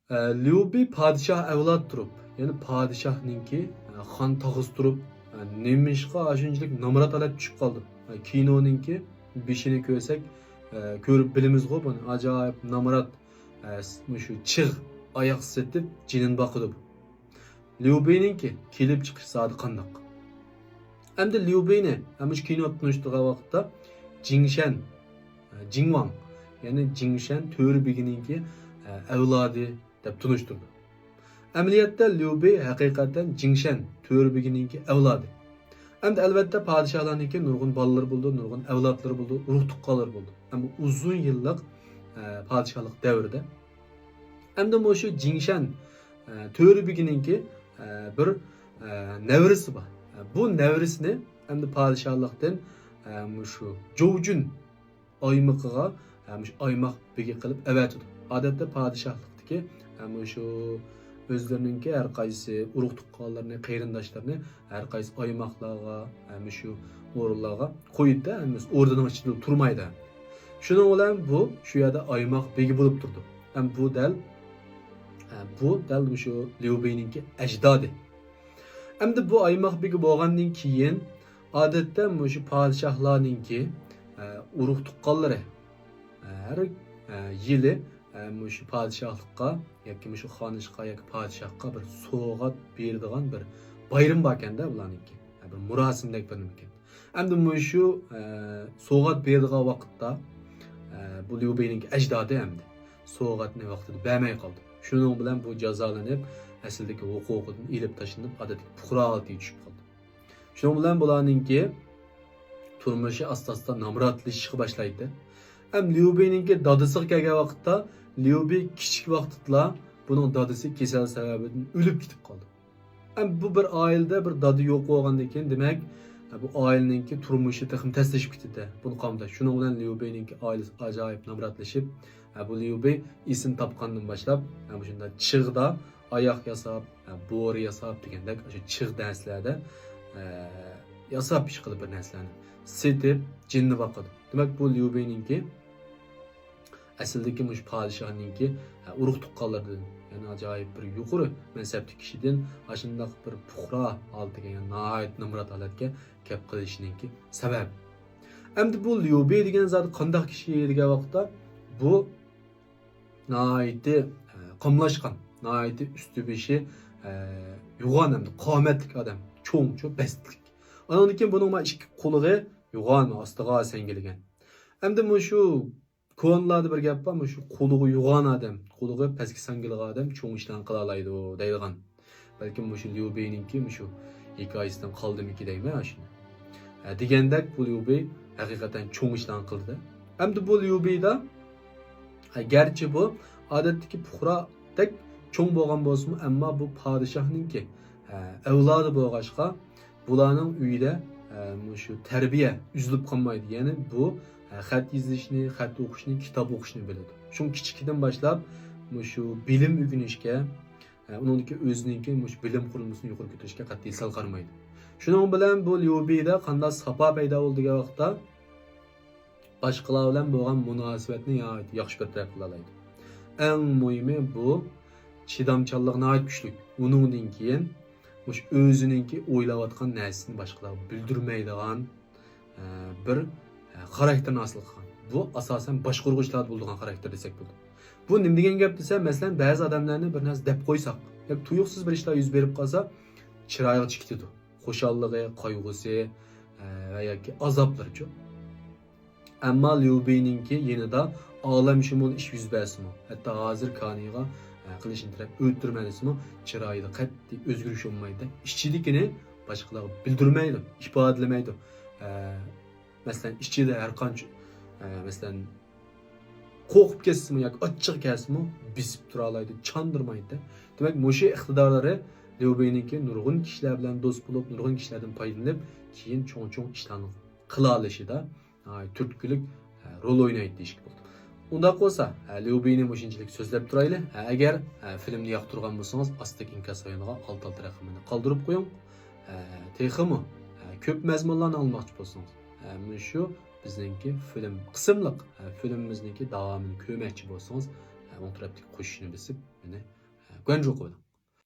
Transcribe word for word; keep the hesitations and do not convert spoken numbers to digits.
ئە، ليۇ بېي پادىشاھ ئەۋلاد تۇرۇپ، يەنى پادىشاھنىڭكى، ئە، خان تاغىسى تۇرۇپ، ئە، نېمىشقا ئاشۇنچىلىك نامرات ھالەتكە چۈشۈپ قالدى؟ ئە، كىنونىڭكى بېشىنى كۆرسەك، ئە، كۆرۈپ بىلىمىزغۇ بۇنى. ئاجايىپ نامرات، ئە، مۇشۇ چىغ ئاياق سېتىپ جېنىنى باقىدۇ بۇ. ليۇ بېينىڭكى كېلىپ چىقىش زادى قانداق؟ ئەمدى ليۇ بېينى، ھە، مۇشۇ كىنودا تونۇشتۇرغان ۋاقىتتا جىڭشەن، ئە، جىڭۋاڭ، يەنى جىڭشەن تۆرە بېگىنىڭكى، ئە، ئەۋلادى دەپ تونۇشتۇردى. ئەمەلىيەتتە ليۇ بېي ھەقىقەتەن جىڭشەن تۆرە بېگىنىڭكى ئەۋلادى. ئەمدى ئەلۋەتتە پادىشاھلارنىڭكى نۇرغۇن بالىلىرى بولىدۇ، نۇرغۇن ئەۋلادلىرى بولىدۇ، ئۇرۇق تۇغقانلىرى بولىدۇ. ئەمما ئۇزۇن يىللىق، ئە، پادىشاھلىق دەۋرىدە ئەمدى مۇشۇ جىڭشەن، ئە، تۆرە بېگىنىڭكى، ئە، بىر، ئە، نەۋرىسى بار. ئە، بۇ نەۋرىسىنى ئەمدى پادىشاھلىقتىن، ئە، مۇشۇ جوۋجۈن ئايمىقىغا، ئە، مۇشۇ ئايماق بېگى قىلىپ ئەۋەتىدۇ. ئادەتتە پادىشاھلىقتىكى، ئە، مۇشۇ ئۆزلىرىنىڭكى ھەر قايسى ئۇرۇق تۇغقانلىرىنى، قېرىنداشلىرىنى ھەر قايسى ئايماقلارغا، ئە، مۇشۇ ئورۇنلارغا قويىدۇ، ئەمما ئوردىنىڭ ئىچىدە تۇرمايدۇ. شۇنىڭ بىلەن بۇ شۇ يەردە ئايماق بېگى بولۇپ تۇرىدۇ. ھەم بۇ دەل، ئە، بۇ دەل مۇشۇ ليۇ بېينىڭكى ئەجدادى. ئەمدى بۇ ئايماق بېگى بولغاندىن كېيىن، ئادەتتە مۇشۇ پادىشاھلارنىڭكى، ئە، ئۇرۇق تۇغقانلىرى، ئە، ھەر، ئە، يىلى، ئە، مۇشۇ پادىشاھلىققا ياكى مۇشۇ خانىشقا ياكى پادىشاھقا بىر سوۋغات بېرىدىغان بىر بايرىمى باركەن-دە بۇلارنىڭكى. ئە، بىر مۇراسىمدەك بىر نېمىكەن. ئەمدى مۇشۇ، ئە، سوۋغات بېرىدىغان ۋاقىتتا، ئە، بۇ ليۇ بېينىڭكى ئەجدادى ئەمدى سوۋغاتنى ۋاقتىدا بەرمەي قالدى. شۇنىڭ بىلەن بۇ جازالىنىپ، ئەسلىدىكى ھوقۇقىدىن ئېلىپ تاشلىنىپ، ئادەتتىكى پۇقرا ھالىتىگە چۈشۈپ قالدى. شۇنىڭ بىلەن بۇلارنىڭكى تۇرمۇشى ئاستا-ئاستا نامراتلىشىشقا باشلايتتى. ھەم ليۇ بېينىڭكى دادىسىغا كەلگەن ۋاقىتتا، ليۇ بېي كىچىك ۋاقتىدىلا بۇنىڭ دادىسى كېسەل سەۋەبىدىن ئۆلۈپ كېتىپ قالدى. ھەم بۇ بىر ئائىلىدە بىر دادا يوق بولغاندىن كېيىن، دېمەك، بۇ ئائىلىنىڭكى تۇرمۇشى تېخىمۇ تەسلىشىپ كېتىدۇ. بۇنى قامداش. شۇنىڭ بىلەن ليۇ بېينىڭكى ئائىلىسى ئاجايىپ نامراتلىشىپ، بۇ ليۇ بېي ئېسىنى تاپقاندىن باشلاپ، مۇشۇنداق چىغدا ئاياق ياساپ، بورا ياساپ دېگەندەك، ئاشۇ چىغ نەرسىلەردە، ياساپ ئىشقىلىپ بىر نەرسىلەرنى سېتىپ، جېنىنى باقىدۇ. دېمەك، بۇ ليۇ بېينىڭكى ئەسلىدىكى مۇشۇ پادىشاھنىڭكى، ئە، ئۇرۇق تۇغقانلىرىدىن، يەنى ئاجايىپ بىر يۇقىرى مەنسەپتىكى كىشىدىن ئاشۇنداق بىر پۇقرا ھالىتىگە، يەنى ناھايىتى نامرات ھالەتكە كەپ قېلىشنىڭكى سەۋەبى. ئەمدى بۇ ليۇ بېي دېگەن زادى قانداق كىشى دېگەن ۋاقىتتا، بۇ ناھايىتى، ئە، قاملاشقان، ناھايىتى ئۈستى بېشى، ئە، يوغان ھەمدە قامەتلىك ئادەم، چوڭچۇ، بەستلىك. ئانىڭدىن كېيىن بۇنىڭ مانا ئىككى قۇلىقى يوغان، ئاستىغا سەڭگىلىگەن. ئەمدى مۇشۇ كونىلاردا بىر گەپ بار، مۇشۇ قۇلىقى يوغان ئادەم، قۇلىقى پەسكە ساڭگىلىغان ئادەم چوڭ ئىشلارنى قىلالايدۇ دەيدىغان. بەلكىم مۇشۇ ليۇ بېينىڭكى مۇشۇ ھېكايىسىدىن قالدىمىكى دەيمەن ئاشۇنى. ھە، دېگەندەك بۇ ليۇ بېي ھەقىقەتەن چوڭ ئىشلارنى قىلدى. ئەمدى بۇ ليۇ بېيدا، ھە، گەرچە بۇ ئادەتتىكى پۇقرادەك چوڭ بولغان بولسىمۇ، ئەمما بۇ پادىشاھنىڭكى، ھە، ئەۋلادى بولغاچقا، بۇلارنىڭ ئۆيىدە، ئە، مۇشۇ تەربىيە ئۈزۈلۈپ قالمايدۇ. يەنى بۇ، ئە، خەت يېزىشنى، خەت ئوقۇشنى، كىتاب ئوقۇشنى بىلىدۇ. شۇڭا كىچىكىدىن باشلاپ مۇشۇ بىلىم ئۆگىنىشكە، ئە، ئۇنىڭدىكى ئۆزىنىڭكى مۇشۇ بىلىم قۇرۇلمىسىنى يۇقىرى كۆتۈرۈشكە قەتئىي سەل قارىمايدۇ. شۇنىڭ بىلەن بۇ ليۇ بېيدا قانداق ساپا پەيدا بولدى دېگەن ۋاقىتتا، باشقىلار بىلەن بولغان مۇناسىۋەتنى ناھايىتى ياخشى بىر تەرەپ قىلالايدۇ. ئەڭ مۇھىمى بۇ چىدامچانلىقى ناھايىتى كۈچلۈك. ئۇنىڭدىن كېيىن مۇشۇ ئۆزىنىڭكى ئويلاۋاتقان نەرسىسىنى باشقىلارغا بىلدۈرمەيدىغان، ئە، بىر، ئە، خاراكتېرنى ھاسىل قىلغان. بۇ ئاساسەن باشقۇرغۇچىلاردا بولىدىغان خاراكتېر دېسەك بولىدۇ. بۇ نېمە دېگەن گەپ دېسە، مەسىلەن، بەزى ئادەملەرنى بىر نەرسە دەپ قويساق ياكى تۇيۇقسىز بىر ئىشلار يۈز بېرىپ قالسا، چىرايىغا چىكىتىدۇ. خۇشاللىقى، قايغۇسى، ئە، ۋە ياكى ئازابلىرىچۇ. ئەمما ليۇ بېينىڭكى يېنىدا ئالەمشۇمۇل ئىش يۈز بەرسىمۇ، ھەتتا ھازىر كانىغا، ئە، قىلىچنى تىرەپ ئۆلتۈرمەن دېسىمۇ، چىرايىدا قەتئىي ئۆزگىرىش بولمايدۇ. ئىچىدىكىنى باشقىلارغا بىلدۈرمەيدۇ، ئىپادىلىمەيدۇ. ئە، مەسىلەن، ئىچىدە ھەر قانچە، ئە، مەسىلەن، قورقۇپ كەتسىمۇ ياكى ئاچچىقى كەلسىمۇ، بېسىپ تۇرالايدۇ، چاندۇرمايدۇ. دېمەك، مۇشۇ ئىقتىدارلىرى ليۇ بېينىڭكى نۇرغۇن كىشىلەر بىلەن دوست بولۇپ، نۇرغۇن كىشىلەردىن پايدىلىنىپ، كېيىن چوڭ-چوڭ ئىشلارنى قىلالىشىدا ناھايىتى تۈرتكىلىك، ھە، رول ئوينايدۇ دېيىشكە بولىدۇ. ئۇنداق بولسا، ھە، ليۇ بېينى مۇشۇنچىلىك سۆزلەپ تۇرايلى. ھە، ئەگەر، ھە، فىلىمنى ياقتۇرغان بولسىڭىز، ئاستىدىكى ئىنكاس رايونىغا ئالتە ئالتە رەقىمىنى قالدۇرۇپ قويۇڭ. ھە، تېخىمۇ، ھە، كۆپ مەزمۇنلارنى ئاڭلىماقچى بولسىڭىز، ھە، مۇشۇ بىزنىڭكى فىلىم قىسىملىق، ھە، فىلىمىمىزنىڭكى داۋامىنى كۆرمەكچى بولسىڭىز، ھە، ئوڭ تەرەپتىكى قوشۇشنى بېسىپ، مېنى 关注过的。